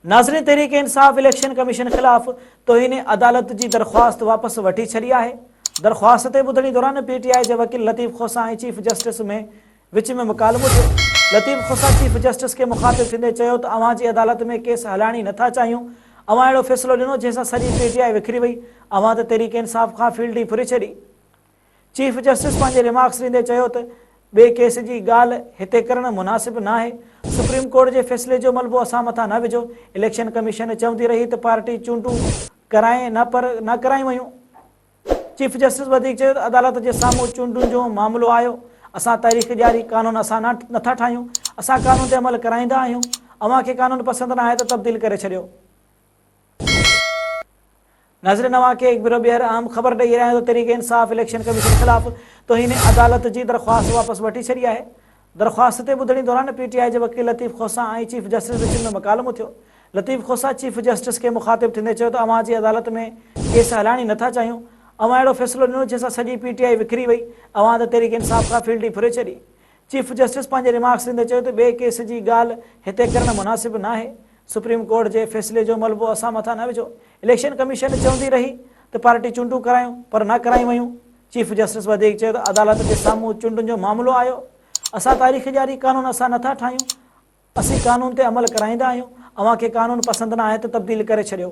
ناظرين Tehreek Insaf election commission خلاف توهين عدالت جي درخواست واپس وٺي ڇڏي آهي. درخواست تي ٻڌڻي دوران پي ٽي آء جي وڪيل لطيف کوسا ۽ چيف جسٽس ۾ وچ ۾ مڪالمو ٿيو. لطيف کوسا چيف جسٽس کي مخاطب ٿيندي چيو ته اوهان جي عدالت ۾ ڪيس هلائڻ ئي نٿا چاهيون، اوهان اهڙو فيصلو ڏنو جنهن سان سڄي پي ٽي آء وکري وئي، اوهان ته تحريڪ انصاف کان فيلڊ ئي ڦري ڇڏي. چيف جسٽس پنهنجي ريمارڪس ڏيندي چيو ته ٻئي ڪيس جي ڳالهه هتي ڪرڻ مناسب ناهي، سپريم ڪورٽ جي فيصلي جو ملبو اسان مٿان نه وجهو، اليڪشن ڪميشن چوندي رهي ته پارٽي چونڊون ڪرائين نه پر نه ڪرايون ويون. چيف جسٽس وڌيڪ چيو ته عدالت جي سامهون چونڊن جو معاملو آيو، اسان تاريخ ڏياري قانون اسان نٿا ٺاهيون، اسان قانون تي عمل ڪرائيندا آهيون، اوهان کي قانون پسند ناهي ته تبديل ڪري ڇڏيو. ناظرين اوهان کي هڪ ڀيرو ٻيهر اهم خبر ڏئي رهيا آهيون ته تحريڪ انصاف اليڪشن ڪميشن خلاف توهين عدالت جي درخواست واپس وٺي ڇڏي آهي. درخواست تي ٻڌڻي دوران پي ٽي آء جي وڪيل لطيف کوسا ۽ چيف جسٽس وچ ۾ مڪالمو ٿيو. لطيف کوسا چيف جسٽس کي مخاطب ٿيندي چيو ته اوهان جي عدالت ۾ ڪيس هلائڻ ئي نٿا چاهيون، اوهان اهڙو فيصلو ڏنو جنهن سان سڄي پي ٽي آء وکري وئي، اوهان ته تحريڪ انصاف کان فيلڊ ئي ڦري ڇڏي. چيف جسٽس پنهنجي ريمارڪس ڏيندي چيو ته ٻئي ڪيس جي ڳالهه هتي ڪرڻ مناسب ناهي، سپريم ڪورٽ جي فيصلي جو ملبو اسان مٿان نه وجهو، اليڪشن ڪميشن چوندي رهي ته پارٽي چونڊون ڪرايون پر نه ڪرايون ويون، چيف جسٽس وڌيڪ چيو ته عدالت جي سامهون چونڊن جو معاملو آيو، اسان تاريخ ڏياري قانون اسان نٿا ٺاهيون، اسين قانون تي عمل ڪرائيندا آهيون، اوهان کي قانون پسند ناهي ته تبديل ڪري ڇڏيو.